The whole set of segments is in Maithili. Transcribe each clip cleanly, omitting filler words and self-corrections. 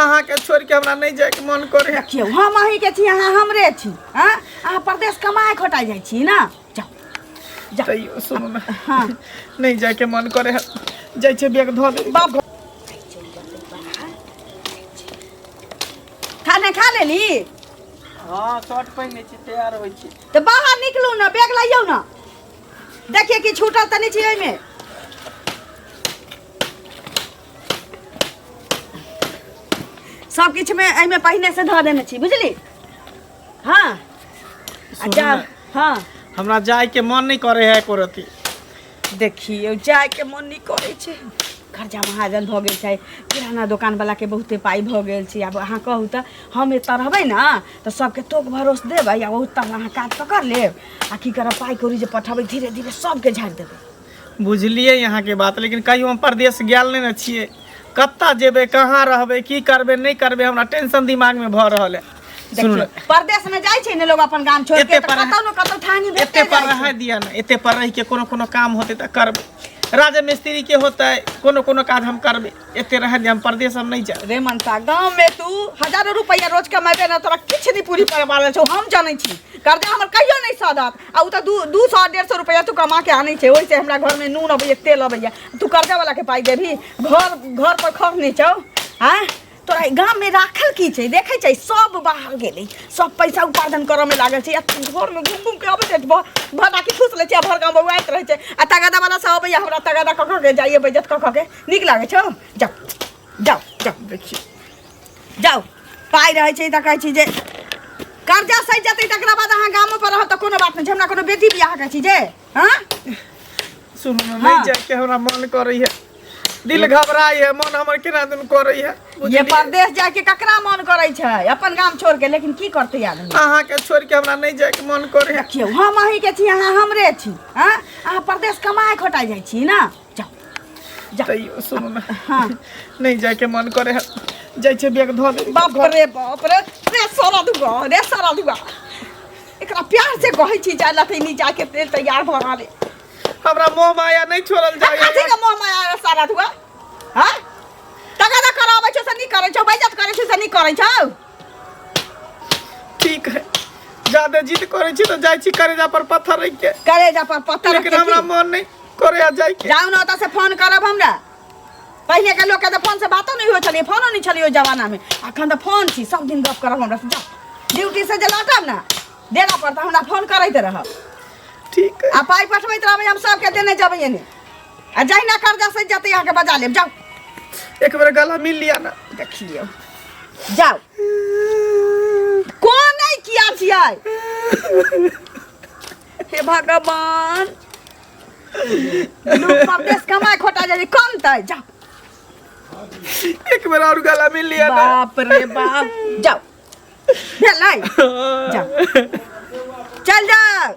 अहाँके छोड़ि के हमरा नहि जायके मन करे है। देखियौ, हम अहीँके छी, अहाँ हमरे छी। हँ, अहाँ परदेश कमाए खोटाइ जाइ छी ने, जाउ जाउ। तैयो सुनू ने। हाँ। नहि जायके मन करे है, जाइ छै बैग धऽ दे। बाप, खाना खा लेली? हाँ, शर्ट पहिने छी, तैयार होइ छी। तऽ बाहर निकलू ने, बैग लइयौ ने, देखिए कि छूटल तऽ नहि छै ओहिमे। सब किछुमे एहिमे पहिने से धऽ देने छी, बुझली? हाँ, आ सुनू जा ने। हाँ, हमरा जायके मन नहि करे है एको रत्ती। देखियौ, जायके मन नहि करै छै, कर्जा महाजन भऽ गेल छै, किराना दोकानवलाके बहुते पाइ भऽ गेल छै। आब अहाँ कहू तऽ, हम एतऽ रहबै ने तऽ सबके तोक भरोस देबै आ ओतऽ अहाँ काज पकड़ लेब आ की करब, पाइ कौड़ी जे पठेबै धीरे धीरे सबके झाड़ि देबै। बुझलियै अहाँके बात, लेकिन कहियो हम परदेश गेल नहि ने छियै। कतऽ जेबै, कहाँ रहबै, की करबै, नहि करबै, हमरा टेंशन दिमागमे भऽ रहल है। सुनू ने। देखियौ, परदेश में जाइ छै ने लोग अपन गाम छोड़ के, एते तऽ पर कतौ ने कतौ ठानी एते भेटते पर जाइ छै। रहै दिअ ने, एते पर रहिके कोनो कोनो काम होतै तऽ करबै, राजा मिस्त्री के होतै, कोनो कोनो काज हम करबै। एते रहै दिअ, हम परदेश हम नहि जायब। रे मनसा, गाँव में तू हजारों रुपैआ रोज कमेबे ने, तोरा किछु नहि पूरी पड़े छौ, हम जानै छी। कर्जा हमर कहियो नहि सधत। आ ओ तऽ 200 150 रुपैआ तू कमा के आनै छै, ओहिसँ हमरा घरमे नून अबैया, तेल अबैया। तू कर्जा वाला के पाइ देबही? घर घर पर खर नहि छौ? आँय, तोरा ई गाममे राखल की छै? देखै छै, सब बाहर गेलै, सब पैसा उपार्जन करऽमे लागल छै आ तू घरमे घुमि घुमि के अबै छै, भटाकी ठूस लै छै आ भर गाँव बौआइत रहै छै। आ तगादा वाला सब अबैया, हमरा तगादा कऽ कऽ के जाइए, बेइज्जत कऽ कऽ के। नीक लागै छौ? जाउ जाउ जाउ। देखियौ, जाउ। पाइ रहै छै तऽ कहै छी जे कर्जा सहि जेतै, तकरा बाद अहाँ गामो पर रहब तऽ कोनो बात नहि छै। हमरा कोनो बेटी बियाह के छी जे? हाँ, सुनू ने। हाँ। नहि जायके हमरा मन करै है, दिल घबराइ है, मन हमर केना दुन करै है, ये बुझलियै? परदेश जाके ककरा मन करै छै अपन गाम छोड़ के? लेकिन की करतै आदमी? अहाँके छोड़ि के हमरा नहि जायके मन करे है। देखियौ, हम अहीँके छी, अहाँ हमरे छी। हाँ, अहाँ परदेश कमाए खोटाइ जाइ छी ने, जाउ जाउ। तैयो सुनू ने। हाँ। नहि जायके मन करे है, जाइ छै बैग धऽ दे। बाप रे बाप रे, रे सारा दुआ, रे सारा दुआ, एकरा प्यार से कहै छी जाय लए, नहीं जाके तेल तैयार भऽ रहल है। हमरा मोह माया नहि छोड़ल जाय। कथी के मोह माया रे सारा दुआ? हाँ, तगादा कराबै छौ से नहीं करै छौ, बेइज्जत करै छौ से नहीं करै छौ। ठीक है, ज्यादा जिद करै छी तऽ जाइ छी करेजा पर पत्थर रखि के। करेजा पर पत्थर लेकिन रखि के हमरा की? मन नहि करे है जाय के। जाउ ने ओतऽ से फोन करब हमरा। पहिले के लोक के तऽ फोन से बातो नहि होइ छलै, फोनो नहि छलै ओहि जमाना में, अखन तऽ फोन छी, सब दिन गप करब हमरा से। जाउ, ड्यूटी से जे लौटब ने डेरा पर तऽ हमरा फोन करैत रहब। ठीक है। आ पाइ पठबैत रहबै, हम सबके देने जेबै एने। आ जहिना कर्जा सधि जेतै अहाँके बजा लेब। जाउ। एक बेर गला मिल लिया ना। देखियौ, जाउ। कोन नहि किया छियै? हे भगवान, लोक परदेश कमाय खोटा जाइ कम तै। जाउ। एक बेर और गला मिल लिया ना। बाप रे बाप, जाउ, भेलै, जाउ, चल जाउ।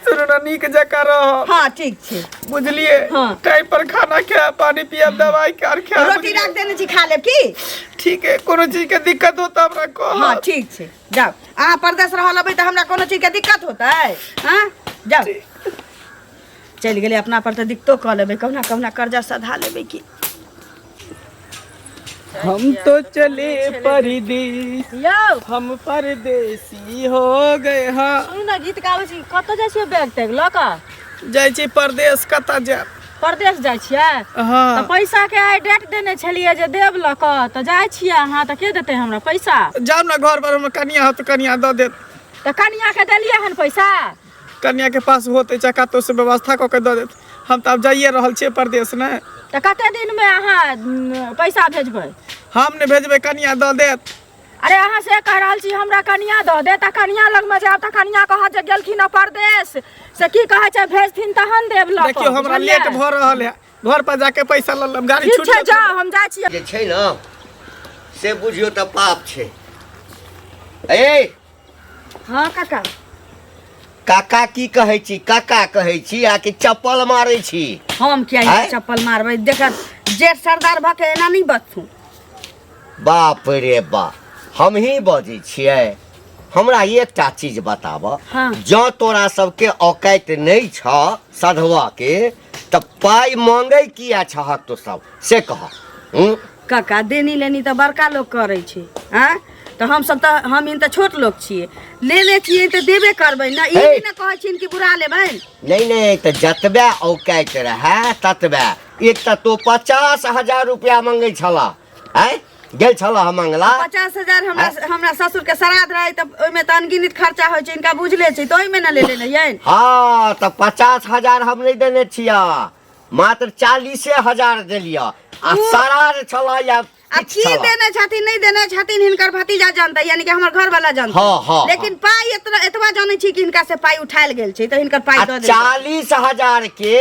सुनू ना, नीक जकाँ रह। हाँ, ठीक छै। बुझलियै? हाँ। टाइम पर खाना खाय, पानी पियब, दवाई आर खायब। रोटी बुझलियै? राख देने छी, खा लेब की? ठीक है, कोनो चीज के दिक्कत हो तऽ हमरा कह। हाँ, ठीक छै, जाउ। अहाँ परदेश रहल अबै तऽ हमरा कोनो चीजके दिक्कत होतै? हाँ, जाउ। चलि गेलै। अपना पर तऽ दिक्कतो कऽ लेबै, कहुना कहुना कर्जा सधा लेबै की। हम तो चले परदेश। यौ। हम परदेसी हो गए। हाँ। सुनू ने, गीत गाबै छी, कतऽ जाइ छियै बैग तैग लऽ कऽ? जाइ छी परदेश, कतऽ जायब? परदेश जाइ छियै? हाँ। तऽ पैसा के आइ डेट देने छलियै जे देब लऽ कऽ, तऽ जाइ छियै अहाँ, तऽ के देतै हमरा पैसा? जाउ ने घर पर, हमर कनिया होत, कनिया दऽ देत। तऽ कनिया के देलियै हन पैसा? कनिया के पास होते चाहे कतौ से व्यवस्था कऽ के दऽ देत। हम तऽ आब जाइए रहल छियै परदेश ने। तऽ कते दिनमे अहाँ पैसा भेजबै? हम नहि भेजबै, कनिया दऽ देत। अरे, अहाँ से कहि रहल छी हमरा कनिया दऽ देत, आ कनिया लगमे जायब तऽ कनिया कहत जे गेलखिन हँ परदेश, से की कहै छै, भेजथिन तहन देब लऽ कऽ, देखियौ, हमरा बुझलियै? लेट भऽ रहल है, घर पर जाके पैसा लऽ लेब, गाड़ी ठीक छूट छै, जेतै। जाउ, हम जाइ छियै। जे छै ने से बुझियौ तऽ पाप छै। ए। हाँ काका। काका की कहै छी? काका कहै छी आ कि चप्पल मारै छी? हम किया आँय? चप्पल मारबै? देख, जेठ सरदार भऽ के एना नहि बजथुन। बाप रे बाप, हमही बजै छियै? हमरा एकटा चीज बताब। हाँ। जँ तोरा सबके औकाति नहि छ सधवा के, तऽ पाइ मांगै किया छहक तो सब, से कह। हूँ? काका देनी लेनी तऽ बड़का लोक करै छै आँय तऽ हमसब तऽ हम तऽ छोट लोक छियै लेने छियै तऽ देबे करबै ने ई हे। नहि ने कहै छियनि कि बुरा लेबनि नहि नहि तऽ जतबे औकाइत रहए ततबे एक तऽ तू 50,000 रुपया मंगै छलह आँय गेल छलह हम मंगला 50,000 हमरा हमरा ससुर के श्राद्ध रहै तऽ ओहिमे तऽ अनगिनत खर्चा होइ छै इनका बुझले छै तऽ ओहिमे ने लेले रहियनि हँ तऽ 50,000 हम नहि देने छियह मात्र 40,000 देलियह आ श्राद्ध छलह या आ किछु की छलह देने छथिन नहि देने छथिन हिनकर भतीजा जानतै यानी कि हमर घर वाला जानतै हाँ, हाँ, लेकिन पाई एतना एतबा जानै छी कि हिनका से पाई उठायल गेल छै तऽ हिनकर पाई आ दऽ देल 40,000 के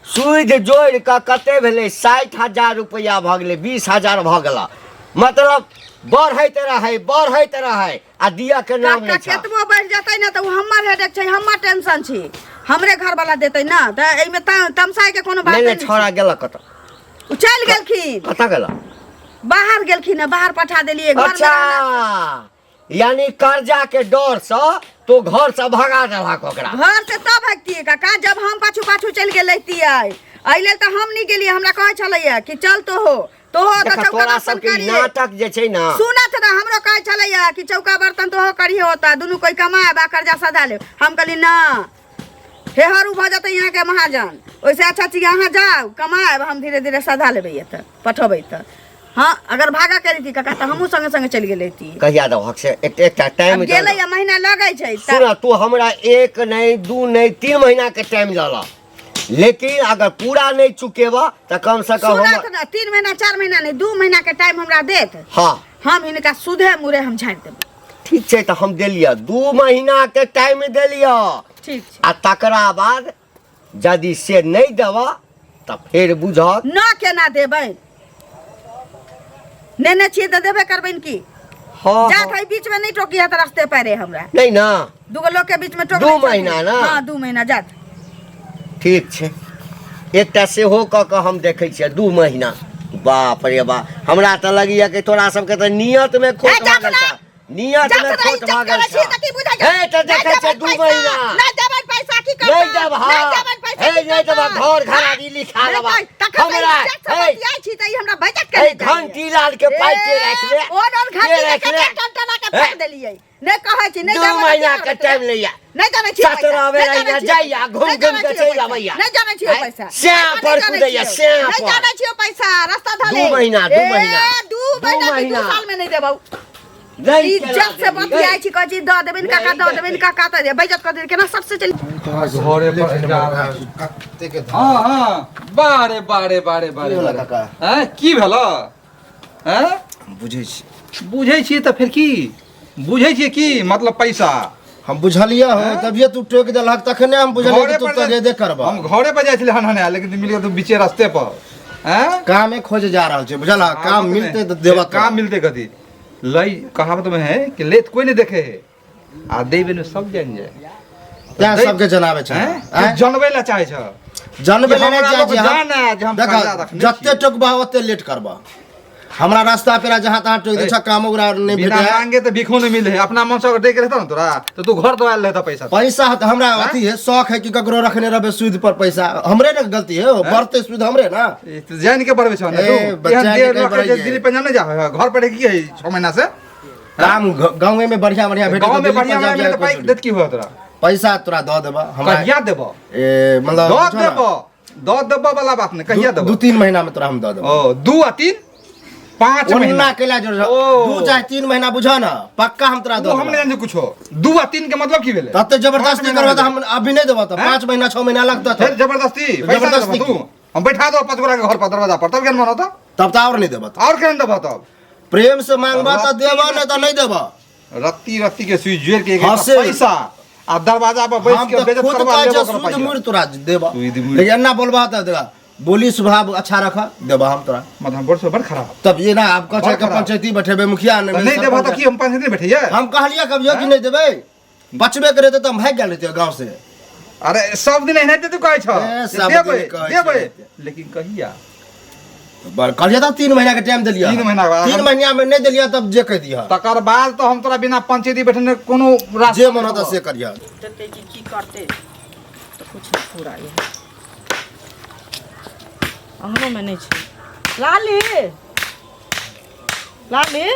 सूद जोड़ि कऽ कते भेलै 60,000 रुपैआ भऽ गेलै 20,000 भऽ गेल मतलब बढ़ैत रहै बढ़ैत रहै आ दिअ के नाम काका नहि छह केतबो बढ़ि जेतै ने तऽ ओ हमर हेडेक छै हमर टेंशन छी हमरे घर वाला देतै ने तऽ एहिमे तमसाय के कोनो बात नहि नहि नहि छौड़ा छै। गेलक कतऽ ओ चलि गेलखिन कतऽ गेलक बाहर गेलखिन हँ बाहर पठा देलियै घर में अच्छा रहला- यानी कर्जा के डर से तो घर से भगा देलक ओकरा घर से तब भगतियै काका जब हम पाछू पाछू चलि गेल रहितियै एहि लेल तऽ हम नहि गेलियै हमरा कहै छलैया कि चल तो हो तो हो तऽ देखा चौका तोरा बर्तन सबके ई करिहे नाटक जे छै ना सुनत ना हमरो कहै छलैया कि चौका बर्तन तो हो करिहे होता दुनू कोई कमाएब आ कर्जा सधा लेब हम कहली ना हे हरू भऽ जेतै यहाँके महाजन ओहिसँ अच्छा चीज अहाँ जाउ कमाएब हम धीरे धीरे सधा लेबै एतऽ पठेबै तऽ हँ अगर भागा के रहिती काका तऽ हमहूँ संगे संगे चलि गेल रहिती कहिया देबहक से एक एकटा टाइम आब गेलै आ महीना लगै छै तऽ सुन तू हमरा एक नहि दू नहि 3 महीना के टाइम लऽ लेकिन अगर पूरा नहीं चुकेबा तऽ कम से कम हम सुनत ना 3 महीना 4 महीना नहीं 2 महीना के टाइम हमरा देत हाँ हम हिनका सुधे मुरे हम झाड़ि देबै ठीक छै तऽ हम देलियै 2 महीना के टाइम देलियै ठीक छै आ तकरा बाद यदि से नहीं देबऽ तऽ फेर बुझत न केना देबै नेने छियै तऽ देबे करबै ने की हाँ जात है बीच में नहीं टोकी है रास्ते पैरे हमरा नहीं ना दूगो लोग के बीच में टोक दू नहीं छथिन। महीना ना? हाँ 2 महीना जात ठीक छै एकटा सेहो कऽ कऽ हम देखै छियै 2 महीना बाप रे बाप हमरा तऽ लगैया कि तोरा सबके तऽ नियत में खोट ए, भऽ जात गेल ना। छह नियत जात में ना, खोट इज्जत भऽ गेल करै छी छह तऽ की बुझै छै? हे तऽ नहि देखै छै देबै 2 पैसा, महीना नहि देबै पैसा की करबै नहि देब नहि हाँ देबै पैसा हे की नहि देब करबै? घर घरारी लिखा नहि लेबा तखन तऽ हमरा इज्जत से हे बतियाइ छी तऽ ई हमरा बेइज्जत हे केने जाइए। घंटी लाल के पाइ के राखि ले ओन ओन के घंटी राखि के ले टन के हे। फेंक देलियै नहि कहै छी नहि दू देबै तऽ की महीना के करबै? टाइम लैया नहि जानै छियै पैसा, सत्रह बेर नहि जानै अइया छियै जाइया, पैसा, घुम नहि घुम जानै के छियै चलि पैसा, अबैया। नहि जानै छियै आँय, पैसा श्याम नहि पर जानै कुदैया, छियै। श्याम नहि पर। जानै छियै पैसा रास्ता धले दू महीना, दू ए, महीना। दू दू महीना कि 2 महीना। साल में नहि देबौ नहि इज्जत से बतियाइ छी कहै छी दऽ देबनि काका दऽ देबनि काका तऽ बेइज्जत कऽ देबनि केना सबसे चलि घरे पर जा हाँ हाँ बारे बारे बारे बारे की भेलै बारे। काका? हैं की भेल हैं बुझै छी बुझै छियै तऽ फेर की बुझै छियै की मतलब पैसा हम बुझलियै हो तभिए तू टोकि देलहक तखने हम बुझलियै कि घरे तू पर जा- तगेदे करबह हम घरे पर जाइ छलियै हन हन लेकिन तू मिल गेल तू बीचे रास्ते पर हैं कामे खोजे जा रहल छै बुझल काम मिलते तऽ देबह तोरा। काम मिलते कथी लई कहावत में है कि लेत कोई नहीं देखे है आ देबे ने सब जान जाए तें दै- सबके जनाबै छै हैं? आँय? तू जनबै ला चाहे छ जनबै कि लए नहि हमरा चाहै लोक छी हम। जाने जे हम देखऽ, कर्जा रखने जते छियै। टोकबह ओते लेट करबह हमरा रास्ता पेरा जहाँ तहाँ टोकि दै ए, छ काम ओकरा नहि बिना भेटै है। मांगे तऽ भिखो नहीं मिले है अपना मन से अगर दे के रहता ना तोरा तो तू घर दो रहता पैसा पैसा है तऽ हमरा अथी है शौक है कि ककरो रखने रहबे सूद पर पैसा हमरे ने गलती है बढ़ते सूद हमरे ना ई तो जान के बढ़बे छौ ना ए, तू बच्चा एहन के डेढ़ कहीं लाख के बढ़ैये। दिल्ली पंजाब नहीं जा है घर पर की है 6 महीना से काम गाँवे में बढ़िया बढ़िया भेटे गांव तऽ में दिल्ली बढ़िया पंजाब बढ़िया जाए मिले पाई कोई देत की हुआ तोरा पैसा तोरा दऽ देबह हमरा कहिया देबो ए मतलब दऽ बुझो ना, देबो दऽ देबो वाला बात नहीं कहिया देबो दू तीन महीना में तोरा हम दऽ देबो ओ 2 आ 3 5 ओन्ना महीना केला जोड़ ओ। 2 चाहे 3 महीना बुझ ना पक्का हम तोरा वो दऽ हम नहीं देबो जानते कुछो 2 आ 3 के मतलब की भेलै तते जबरदस्ती पाँच करबह तऽ महीना हम अभी नहीं देबह तऽ हैं? 5 महीना 6 महीना लगतह फिर तऽ जबरदस्ती पैसा जबरदस्ती देबो तू हम बैठा दो 5 गोरा के घर पर दरवाजा पर तब केहन मन होता तब तऽ और नहीं देबह तऽ। और केहन देबो तब प्रेम से मांगबह तऽ देबह नहीं तऽ नहीं देबह रत्ती रत्ती के सुई जोड़ के एक हाँ, एकटा से- पैसा आ दरवाजा पर बैस हम के तऽ बेइज्जत खुद करवा कहै लेबो छियै कर सूद पाइया मूर तोरा देबह सूद मूर। लेकिन एना बोलबह तऽ देखा बोली स्वभाव अच्छा रख देबह हम तोरा मतलब हम बड़ से बड़ खराब तब ये ना आप कहै बड़ छै कि खराब। पंचायती बैठेबै मुखिया तऽ नहीं देबह तऽ की हम पंचायती नहीं बैठैया हम कहलियै कभियो कि नहीं देबै बचबे करे तऽ हम भागि गेल रहितियै गाँव से अरे सब दिन एनाहिते तू कहै छ ए, जे सब दिन देबै कहै देबै छै। लेकिन कहिया बड़ कहलियै तऽ 3 महीना के टाइम देलियै 3 महीना के बाद। 3 महीना में नहीं देलियै तब जे कहि दिहऽ तकर बाद तऽ हम तोरा बिना पंचायती बैठने कोनो रास्ता जे मन होतऽ से करिहऽ देतै कि की करतै तऽ किछु नहि पूरा यऽ अङ्गनोमे नहि छै लाली लाली।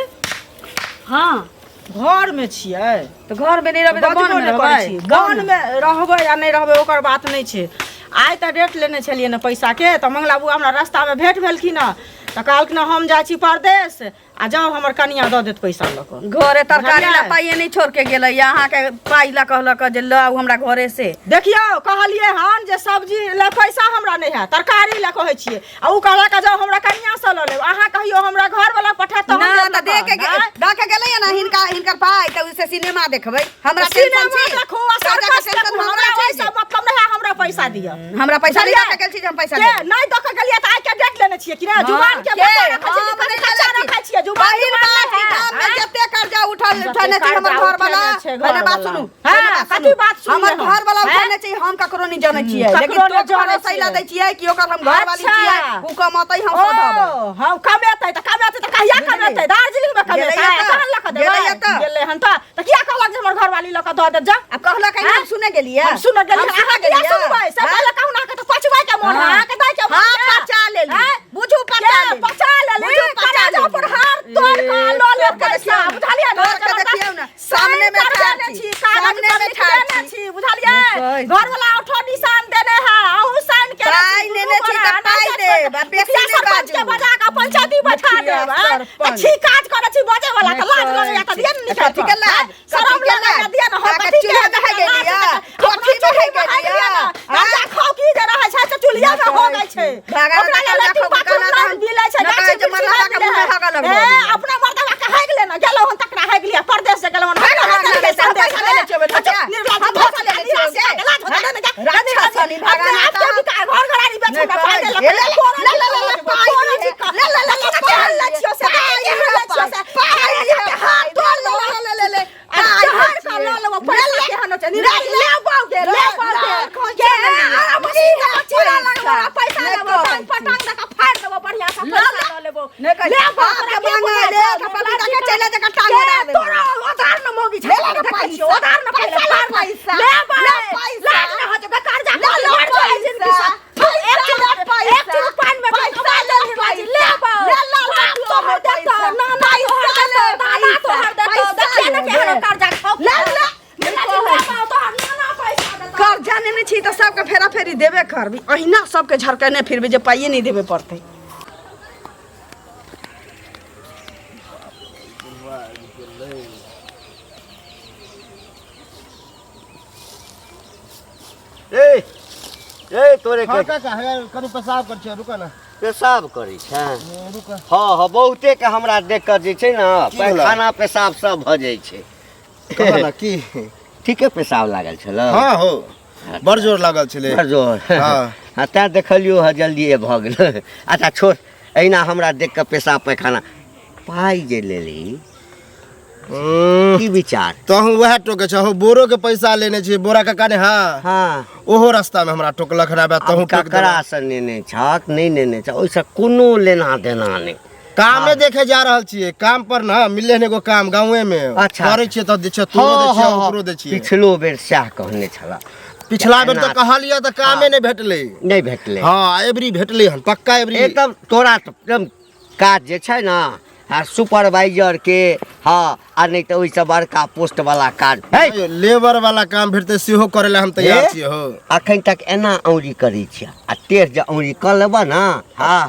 हाँ। घर में छियै। तऽ घर में नहीं रहबै तऽ बजबो वन में नहि करै रहबै। छी। वन में रहबै आ नहि रहबै ओकर बात नहि छै। आइ तऽ डेट लेने छलियै ने पैसाके, तऽ मंगला बुआ हमरा रास्तामे भेंट भेलखिन हँ, तऽ कहलखिन हम जाइ छी परदेश आ जाउ हमर कनिया दऽ देत पैसा लऽ कऽ। घरे तरकारी ला बुझलियै? पाइए नहीं छोड़ के गेलै, अहाँके पाइ ला कहलक जे लऽ आउ हमरा घरे से। देखियौ कहलियै हन जे सब्जी लए पैसा हमरा नहि है, तरकारी लए कहै छियै, आ उ कहलक जाउ हमरा कनिया से लऽ लेब। अहाँ कहियो हमरा घर वाला पठायत तऽ हम ना देब तऽ दे के नहि। दऽ के गेलै ने हिनका हिनकर पाइ, तऽ ओइसे सिनेमा देखबै। हमरा टेंशन सिनेमा छी। देखू आ कर्जा के सर्कस टेंशन देखू, हमरा हमरा छै ओहिसँ मतलब नहि है, हमरा पैसा दिअ। हमरा पैसा नहीं बुझलियै? दऽ के गेल छी जे हम पैसा के लेब। नहि दऽ के गेलियै तऽ आइ के डेट लेने छियै कि नहि? हाँ, जुबान के के? बता रखै छियै कि हम कथी नहि कच्चा लेने छी। रखै छियै? जुबान पहिल जुबान बात नहि कि है, गाम में आँय? जते कर्जा उठल जते उठेने छी हमर कर्जा घर वाला, उठेने छै पहिले बात घरवला। सुनू, हाँ, पहिले बात कथी सुनू। बात सुनबै हमर हम? घर वाला हैं? उठेने छी, हम ककरो नहीं जानै छियै, ककरो लेकिन नहि तोर जानै भरोसा ला छियै। दै छियै कि ओकर हम घर वाली अच्छा। छियै, उ कमतै हम सधबै। ओ, हम कमेतै तऽ कमेतै तऽ कहिया बुझलियै? कमेतै? दार्जिलिंग में कमेतै, गेलैया तऽ? तहन लऽ कऽ देबै। गेलैया तऽ? गेलै हन तऽ तऽ किया कहलक जे हमर घरवाली लऽ कऽ दऽ देत? जा। आब कहलक हैं? हम सुने गेलियै। हम सुनऽ गेलियै, हम सुनऽ अहाँ किया गेलियै। सुनबै? से हैं? पहिले कहू ने, अहाँके तऽ पचबै के मोन है, हाँ। अहाँके दै के मोन हाँ, है। पचा लेली। हैं? बुझू पचा के लेली। पचा लेली? बुझू पचा करेजा लेली। पर हाथ तोड़ कऽ लऽ लेब तोड़ के पैसा, देखियौ ने। बुझलियै ने? तोड़ के देखियौ ने। सामने में साइन ठाढ़ करबेने छी। छी, कागज सामने पर में लिख ठाढ़ देने छी। छी, बुझलियै? नहि कहै छी। घरवला 8 निशान देने है, अहूँ साइन केने छी, पाइ दुनू नेने छी गोरा, तऽ पाइ नहि देब, आ बेसी मुखिया नहि सरपंच के बाजू। बजा कऽ पंचायती बैठा मुखिया देब, आँय? तऽ सरपंच। छी काज करै छी बजै वाला, तऽ लाज नहि लगैया तऽ दिअ ने निकालि कथी कऽ, के लाज? आँय? शरम कथी के लगैया लाज? दिअ ने, हम अहाँके कथी के चूल्हा दहाइ लाज गेलियै? लगैया? कोठी अपना दहाइ चूल्हा गेलियै? गेलियै ने? आँय? कर्जा खाउ की जे रहै छै से चूल्हिया में हो गेल छै। भागा ओकरा तऽ लेल कर्जा लट्टी खाउ, पाथर गाना नहि तऽ मिलै छै, नहि गाछी कहै छै बिरछी मरलाहा नहि के मिलै मुँह है। हगऽ लगबऽ ए, दियै। अपना मर्दवा के हेग लेना, गेलहुँ हन तकरा हेग लिअ, परदेश से गेलहुँ हन, हेग भागा हेग लेने लेलियै छै, हम संदेश पैसा मे। लेने छियै, अच्छा, बच्चा। निर्लज्ज हम भऽ पैसा गेल, लेने छियै, निराश लाज होतै ने, जा, राक्षस जा, हनी, भागा अपने ना आप के तऽ। बिका, घर घरारी बेच नहि हमरा पाइ कहै देलक, छै। ले, कोरा ले, ले, ले, ले, छी, पाइ कोरा दिहे। छी, ले, ले, ले, ले, ले, पाइ ले, दिहे। छियौ से, पाइ केहन दिहे, लै छियौ से, पाइ पाइ दिहे, दिहे, हाथ पाइ तोड़ ले, लेलक। ले, ले, ले, आ पाइ जहर दै कऽ छियै। लऽ लेबो, पैसा केहन होइ छै, ले, ले बाउ गे, ले बाउ गे। ले, गे, ले, आ, मशीन के चूड़ा लगबो, आ पैसा नहि लेबो, कहै टांग पर छी। टांग दऽ कऽ फाड़ि देबो, बढ़िआँ सँ ले, पैसा ले। लऽ लेबो। नहि कहै ले छी। बाउ, बाप तोरा के के मांगे बुझाइ ले, छौ? तऽ पपीता के चलि जकर टांग के उड़ा देबै। तोरा उधार न मौगी छै, ले ले देखै पैसा। छियौ, उधार न पहिले पैसा ले, फाड़ पैसा। ले बाउ, ले पैसा। लाज न होइ छौ, कर्जा ले, खाली ले मर जाइ पैसा। जिनगी सँ। पैसा एक ले, चुटकी पैसा। एक चुटकी पानि में पैसा कमा ले, लेलही राजी, ले पैसा। बाउ। ले, ले, बाप ले, तोहर देतौ, पैसा। नाना तोहर पैसा देतौ, ले, दादा पैसा। तोहर देतौ, पैसा देखिए ने ले, केहन ले। कर्जा खाउ। ले, ले। ले बाउ, तोहर नाना पैसा देतौ। कर्जा नेने छी तऽ सबके फेरा फेरी देबे करबी, अहिना सबके झरकेने फिरबी जे पाइए नहि देबे पड़तै। ए ए तोरे हाँ के काका, हे कनी पेशाब कर छियै, रुक ना। पेशाब करै छै? रुक। हँ हँ, बहुते के हमरा देख कऽ जे छै ने की भेलै? पैखाना पेशाब सब भऽ जाइ छै। कह ना की? ठीके पेशाब लागल छल? हाँ हो, बड़ जोर लागल छलै। बड़ जोर? हाँ। हाँ, तैं देखलियौ हँ जल्दिए भऽ गेल। अच्छा छोड़, एहिना हमरा देख कऽ पेशाब पैखाना। पाइ जे लेली की विचार? तहूँ वएह टोके छहो, बोरो के पैसा लेने छियै बोरा काका ने। हाँ हाँ, ओहो रास्ता में हमरा टोकलक हन, आबे तहूँ आब टोक देलक। ककरासँ नेने छक नहि नेने छक ओहिसँ कोनो लेना देना नहि। कामे देखे जा रहल छियै, काम पर ना मिलले हन एगो काम गाँवे में। अच्छा। करै छियै तऽ दै छियै, तोरो दै छियै, ओकरो दै छियै। पिछलो बेर सएह कहने छला। पिछला बेर तऽ एना- कहलियै तऽ कामे नहि भेटलै। नहि भेटलै? हाँ, एबरी भेटलै हन पक्का एबरी। एकदम तोरा तऽ एकदम काज जे छै ने आ सुपरवाइजर के, हाँ, आ नहि तऽ ओहिसँ बड़का पोस्ट वाला काज है। लेबर वाला काम भेटतै सेहो करै लए हम तैयार हे? छियै हो। अखन तक एना औरी करै छियै आ टेढ़ जे औरी कऽ लेबह ने, हाँ,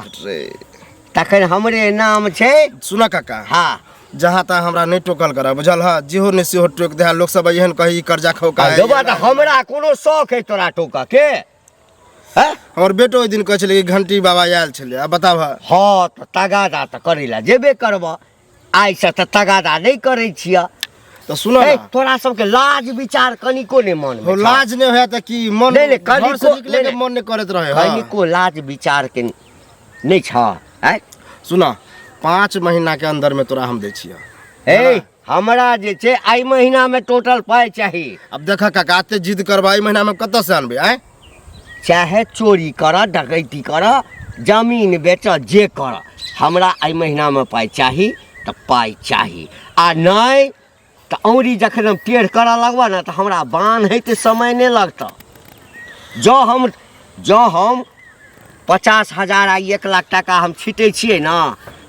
तखन हमरे नाम छै। सुन काका। हाँ। जहाँ तहाँ हमरा नहि टोकल करब, बुझल ह? जेहो नहि सेहो टोकि दे, लोक सब एहन कही ई कर्जा खौका है। देबा तऽ हमरा कोनो शौक है तोरा टोकऽ के? हैं? हमर बेटो ओहि दिन कहै छलै कि घंटी बाबा आयल छलै, आब बताब। हाँ तऽ तगादा तऽ करै लए जेबे करबह, आइसँ तऽ तगादा नहि करै छियह। तऽ सुन हे, ना। तोरा सबके लाज विचार कनिको नहि मन हो, लाज नहि होय तऽ की मन नहि, नहि, घर से कनिको- निकले के नहि, मन नहि करैत रहे। हाँ। कनिको लाज विचार के नहि छ? आँय? सुन, 5 महीना के अंदर में तोरा हम दै छियह। हे, हमरा जे छै एहि महीना में टोटल पाइ चाही। अब देख काका, एते जिद करबा, एहि महीना में कतऽ से आनबै? आँय? चाहे चोरी कर, डकैती कर, जमीन बेच, जे कर, हमरा एहि महीना में पाइ चाही तऽ पाइ चाही। आ नहि तऽ औरी जखन हम टेढ़ करऽ लगबऽ ने तऽ हमरा बान्हैके समय नहि लगतऽ। जँ हम 50,000 आ 1 लाख टाका हम छीटै छियै ने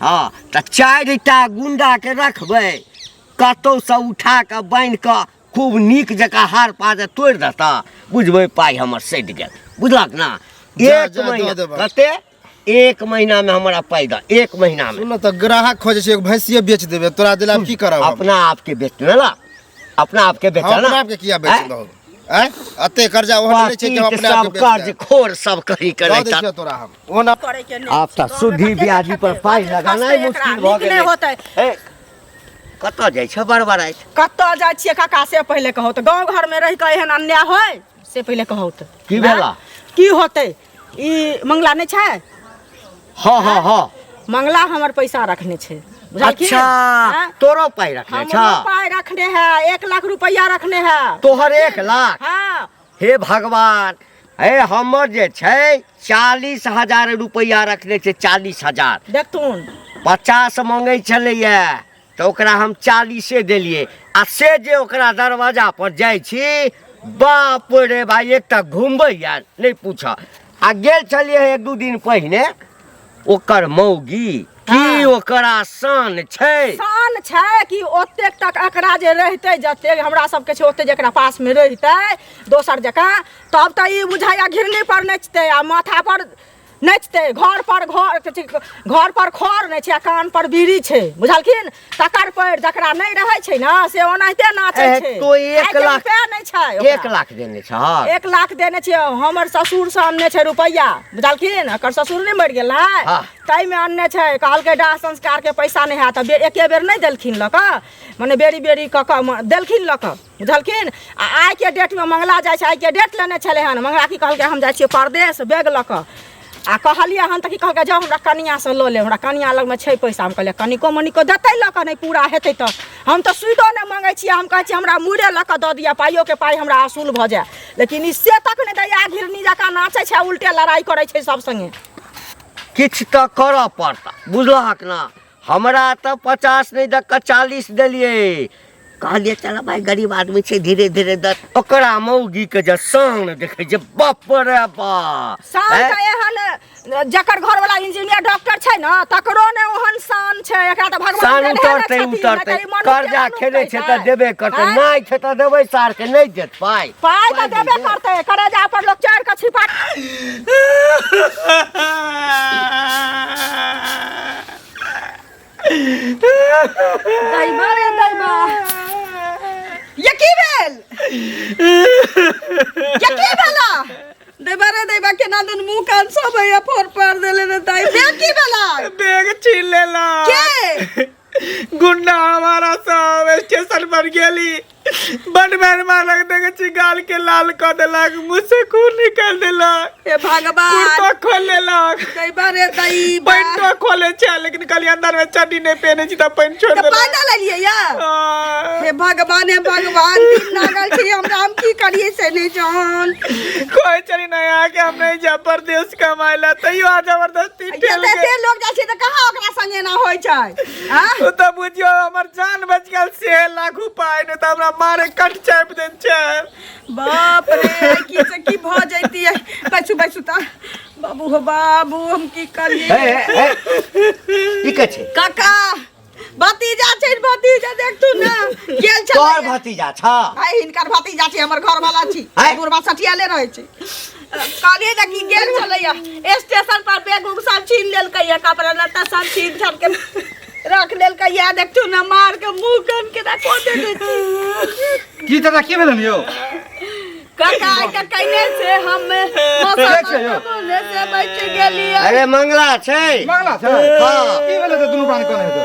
हँ तऽ 4 टा गुंडाके रखबै, कतहुसँ उठा कऽ बान्हि कऽ खूब नीक जकाँ हार पाज तोड़ि देता, बुझबै पाइ हमर सधि गेल। बुझलक ना? जा, एक जा, दऽ महीना देबह। कते? एक महीनामे हमरा पाइ दऽ, एक महीनामे। सुन तऽ, ग्राहक खोजै छै, एगो भैंसिए बेच देबै तोरा दिला, की करब हम? अपना आपके बेच ला, अपना आपके बेच हम ना। अपना आपके किया बेच आँय? दहो? आँय, एते कर्जा ओहन नहि छै कि हम पतित अपने आपके सब बेच कर्ज देब। खोर सब कहीं दऽ करे दै छियौ तोरा हम ओना। करे के नहि। आब तऽ सुधी ब्याजी पर पाइ लगानाइ मुश्किल भऽ नीक नहि गेलै। होतै। ए, कतऽ जाइ छै बड़बड़ाइत? कतऽ जाइ छियै काका, से पहिले कहू तऽ। गाँव घरमे रहि कऽ एहन अन्याय होय, से पहिले कहू तऽ। की भेला? की होतै, ई मंगला नहि छै? हँ हँ हँ मंगला हमर पैसा रखने छै, बुझलखिन? अच्छा। आँय? तोरो पाइ रखने छ? हमरो पाइ रखने है, 1 लाख रुपैआ रखने है। तोहर 1 लाख? हाँ। हे भगवान, हे हमर जे छै 40,000 रुपैआ रखने छै, 40,000। देखथुन। 50 मंगै छलैया तऽ ओकरा हम 40 देलियै। आ से जे ओकरा दरवाजा पर जाइ छी, बाप रे भाई, एकटा घुमबैया नहि पूछ। आ गेल छलियै 1-2 दिन पहिने, ओकर मौगी की ओकरा शान छै। शान छै कि ओतेक तक एकरा जे रहितै, जतेक हमरा सबके छै ओतेक जेकरा पासमे रहितै दोसर जकाँ, तब तऽ ई बुझाइया घिरनी पर नचतै आ माथा पर नचतै। घर पर घर घर पर खर नहि छै आ कान पर बीड़ी छै, बुझलखिन? तकर पैर जकरा नहि रहै छै ने, से ओनाहिते नाचै ए, छै। तो एक आइके लाख रुपैआ नहि छै ओकरा। 1 लाख देने छह? 1 लाख देने छियै। हमर ससुर से अनने छै रुपैआ, बुझलखिन? एकर ससुर नहि मरि गेल है? ताहिमे अनने छै। कहलकै दाह संस्कारके पैसा नहि हैत। एके बेर नहि देलखिन लऽ कऽ, मने बेरी बेरी कऽ कऽ देलखिन लऽ कऽ, बुझलखिन? आ आइके डेटमे मंगला जाइ छै, आइके डेट लेने छलै हन। मंगला की कहलकै, हम जाइ छियै परदेश बैग लऽ कऽ। आ कहलियै हन तऽ की कहलकै, जाउ हमरा कनिआँसँ लऽ लेब, हमरा कनिआँ लगमे छै पैसा। हम कहलियै, कनिको मनिको देतै लऽ कऽ, नहि पूरा हेतै तऽ हम तऽ सुइदो नहि मङ्गै छियै। हम कहै छियै, हमरा मुड़े लऽ कऽ दऽ दिअ, पाइयोके पाइ हमरा असूल भऽ जाय। लेकिन ई से तक नहि दैया, घिरनी जकाँ नाचै छै आ उल्टे लड़ाइ करै छै सब सङ्गे। किछु तऽ करऽ पड़त, बुझलहक ने? हमरा तऽ 50 नहि दऽ कऽ 40 देलियै। कहलियै, चल भाइ, गरीब आदमी छै, धीरे धीरे दऽ। ओकरा मौगीके जे शान देखै छै, बाप रे बाप। शान हैं? तऽ एहन जकर घरवाला इंजीनियर डॉक्टर छै ने, तकरो ने ओहन शान छै। एकरा तऽ भगवान शान देने उतरतै। छथिन, नहि उतरतै। तऽ ई मनुख के कर्जा मनुख खेले छै तऽ कहितै। देबे करतै। आँय? नहि छै तऽ देबै सारके, नहि देत पाइ? पाइ तऽ देबे करतै। करेजा पर लोक चढ़ि कऽ छिपा दैबा रे दैबा, ये की भेल? ये की भेला? दैबा रे दैबा, केना दुन मुंह कान सब हैया फोड़ पार देले रे दाई। बे, की भेला? बैग छीन लेला। के? गुंडा हमारा सब। स्टेशन पर गेली, बड मार मारलक। देखे छी, गाल के लाल कऽ देलक, मुंह से खून निकाल देलक। हे भगवान! कुर्तो खोल लेलक। दैबा रे दैबा! पैंटो खोले छै, लेकिन कहलियै अंदर में चड्डी नहीं पहने छी तऽ पैंट छोड़ तऽ देलक। पाइ दऽ लेलियै या? आ, हे भगवान, हे भगवान, दिन लागल छी हमरा, हम की करियै से नहि जान। कहै छली नहीं आके हम नहीं जा परदेश कमाए ला, तैयो आ जबरदस्ती ठेल एते के। एते लोग जाइ छै तऽ कहाँ ओकरा संगे एना होइ छै आँ? ओ तऽ बुझियौ हमर जान बच गेल से लाख उपाय, नहि तऽ हमरा मारे कट चापि देने छै। बाप रे, की से की भऽ जैतियै। बैसू, बैसू तऽ बाबू, हो बाबू, हम की करियै? हे हे हे, की कहै छै? काका, भतीजा छै, भतीजा, देखतू ने, गेल छलै। तोहर भतीजा छ? भाई, हिनकर भतीजा छै, हमर घर वाला छी। आँय? बुढ़बा सठियाले रहै छै। कहलियै ने कि गेल छलैया स्टेशन पर, बैग उग सब छीन लेलकै, कपड़ा लत्ता सब छीन छान के रख लेलकै। या देखतू ने, मार के मुंह कान के रखो देने छी। की चाचा, की भेलन यौ? काका, आइ तक कइने से हम के छै यौ? बोले से बच गेलियै। अरे, मंगला छै। मंगला छै? हाँ। की भेलै तऽ दुनू प्राणी कोन हेतै?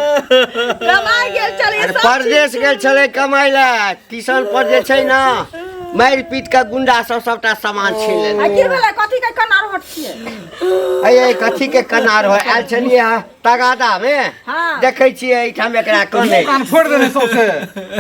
कमाइ गेल छलै अरे सब। परदेश गेल छलै कमाइ लए, किसान पर जे छै ने, मारि पीट के गुंडा सब सबटा सामान छीन आ लेलकै। की भेलै? कथी के कनार होट छियै? अये, कथी के कनार हो? आयल छलियै हँ तगादा मे। देखै छियै एहिठाम एकरा कने। मुँह कान फोड़ि देने सौंसे,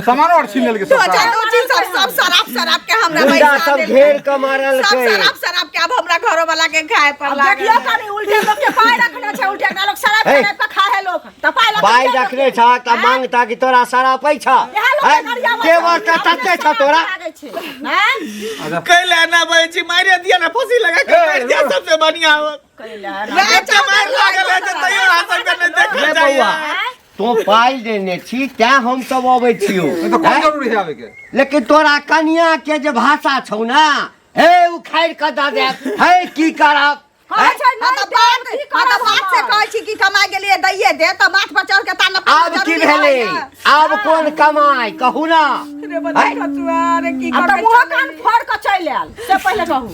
सामानो आर छीन लेलकै दू सबटा। चार दू चीज सब सब शराब शराब के हमरा गुंडा बैसा सब देलकै। घेर के सब मारलकै। शराब शराब के आब हमरा घरो वाला के खाए पर आब लागल। देखियौ कनी, उल्टे लोक के पाइ रखने छै, उल्टे एकरा लोक शराब हे। शराब के खा है लोक तऽ पाइ लऽ कऽ पाइ किया रखने लोक छ तऽ मांगता कि तोरा शरापै छ? इएह लोक आँय, गरियाबै छै। तेवर तऽ तते छौ तोरा। लागै छै। आँय? कैला ना बजै छी मारे दिया ना फांसी लगा के मारि दिया सबसे बढ़िया होत। एते मारि लागल है जे तैयो अहाँ सबके नहि देखल रे जाइया। बौआ तों पाइ देने छी तैं हम सब अबै छियौ नहीं तो कौन जरूरी है आवे के लेकिन तोरा कनिया के जे भाषा छौ ना हे उखाड़ि कऽ दऽ देब हे की करब कहै छै हाँ नहि तऽ बात देब, की हाँ तऽ करब बात से हमर? कहै छी कि कमा गेलियै दैये दे तऽ माथ पर चढ़ के ताना आब की भेलै आब कोन कमाइ कहू ना रे बता खतुआ रे की आब तऽ करबै मुँह कान फोड़ कऽ चलि आयल से पहिले कहू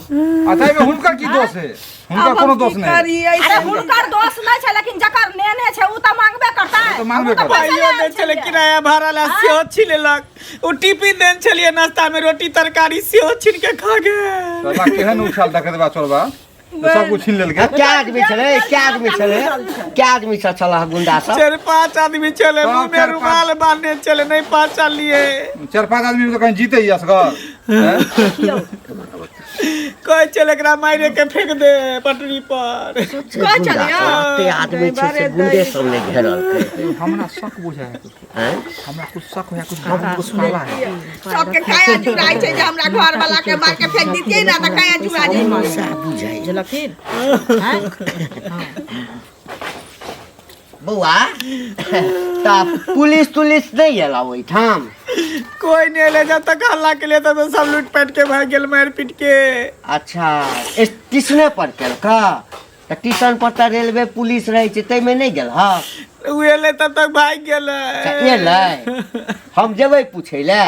अच्छा एहिमे हुनकर की दोष है हुनकर कोनो दोष नहीं है। अरे हुनकर दोष नहि छै लेकिन जकर नेने छै उ तऽ मांगबे करतै तऽ मांगबे उ तऽ करतै। पैसा पाइयो लए दै आयल छलै छलियै। किराया भाड़ा ला सेहो छीन लेलक ओ टिफिन देने छलियै नाश्ता में रोटी तरकारी सेहो छीन के खा गेल साला केहन उछाल देखैत बा चोरबा तो सब कुछ छीन लेलकै क्या आदमी छलै क्या आदमी छलै क्या आदमी सब छल गुंडा सब चारि पाँच आदमी छलै हँ, मुँह में चारि पाँच। रुमाल बांधने छलै नहि पहचानलियै चारि पाँच आदमी में तो कहीं जीते ही असगर हैं? कहै छलै एकरा मारे के फेंक दे पटरी पर कहै छलियै कते आदमी छै से गुंडे सब नहि घेरलकै हमरा शक बुझाय है कुछ। हैं? हमरा कुछ शक होया कुछ काम कुछ काला है सबके काया जुड़ाइ छै जे हमरा घर वाला के मार के फेंक दितियै ना तऽ काया जुड़ा जइतै सएह बुझाइ बुझलखिन बौआ तऽ पुलिस तुलिस नहि एला ओहिठाम कोई नहीं एलै जब तक हल्ला के लिए तब तो सब लूट पाट के भाग गेल मारि पीट के अच्छा स्टेशने पर केलका तऽ टीशन पर तऽ रेलवे पुलिस रहै छै ताहिमे नहि गेल हँ उ एलै तब तक भागि गेलै अच्छा, एलै हम जेबै पूछै लए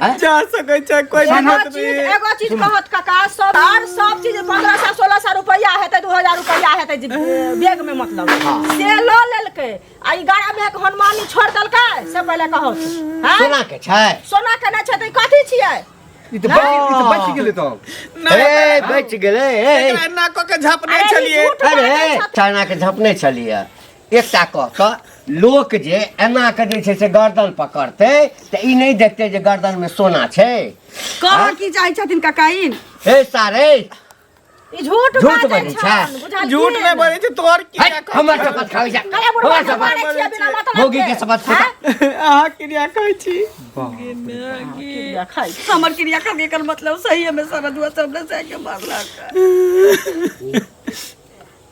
आँय? जा सकै छै कोई एगो दिक्कत चीज नहीं एगो चीज कहत काका सब आर सब चीज 1500 1600 रुपया हेतै 2000 रुपया हेतै जे बैग में मतलब से लऽ लेलकै आ ई गाड़ा में एक हनुमानी छोड़ देलकै से पहिले कहत हैं? सोना के छै सोना के नहि छै तऽ ई कथी छियै ई तऽ बच ई तऽ बच गेलै तब ए बचि गेलै ए एकरा एना कऽ के झपने अरे ई छलियै झूठ अरे बाजै छथिन। चाइना के झपने छलियै एकटा कह तऽ लोक जे एना के जे छै से गर्दन पकड़तै तऽ ई नहि देखतै जे गर्दन में सोना छै कह की चाहै छथिन ककाइन हे सारे ई झूठ झूठ बाजै बाजै छन छै। बुझलखिन? झूठ नहि बजै छै तोहर की हट, हमर शपथ खाबै छै कहले बुढ़वा हमर के शपथ मारै छियै बिना मतलब मौगी के शपथ हैं? अहाँ क्रिया कहै छी क्रिया खाइ हमर क्रिया करके एकर मतलब सही है में सरदुआ सब ने सह के मारलक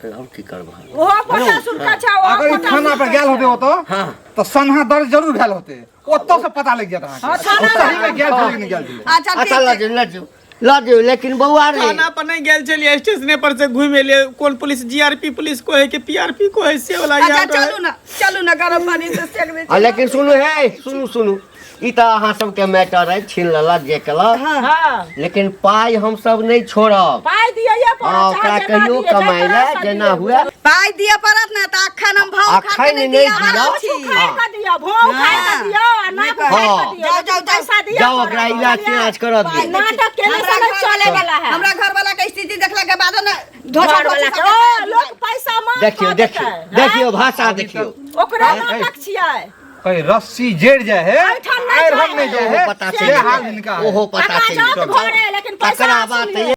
आब की करब हम? ओहो पता सुनका छै ओहो अगर ई पता थाना पर गेल होते ओतऽ हाँ तऽ सन्हा दर्ज जरूर भेल होते ओतऽ से पता लागि जायत हाँ, अहाँके थाना सही में गेल छलै कि नहि गेल छलै अच्छा अच्छा ठीक लऽ छै जाउ लऽ जाउ लऽ जाउ लेकिन बौआ रे थाना पर नहीं गेल छलियै स्टेशने पर से घुमि एलियै कोन पुलिस जीआरपी पुलिस को है कि पीआरपी को है से वाला अच्छा याद है। चलू ना चलू ना गरम पानी से सेक दे आ लेकिन सुनू हे सुनू सुनू ई तऽ अहाँ सबके मैटर अछि छीन लेलक जे केलक हाँ लेकिन पाइ हमसब नहि छोड़ब पाइ दिअ पड़त हँ ओकरा चाहे जेना कहियो दिअ, जाहि कमाइ लए तरहसँ जेना दिअ। हुए पाइ दिअ पड़त ने तऽ अखन हम भाव खा के अखन नहि नहि दिअ दिअ। वाला छी उखाड़ि कऽ दिअ भों उखाड़ि कऽ दिअ आ नाक उखाड़ि कऽ दिअ जाउ, जाउ, जाउ। पैसा दिअ जाउ पड़त, ओकरा इलाज बुझलियै? तिलाज करऽ दियौ नाटक केने से हमरा नहि चले वाला है हमरा घर वाला के स्थिति देखला के बाद ने धोखा घर वाला के ओ लोक पैसा मांग देखियौ कऽ देखियौ देतै, देखियौ भाषा देखियौ ओकरे नाटक छियै कहीं रस्सी जड़ जाए है एहिठाम नहि आयरन नहीं जाए जाए है पता से चलि हाल इनका है ओहो पता काका चलि जात गेल। घरे लेकिन पैसा तकरा बाद वसूलियै।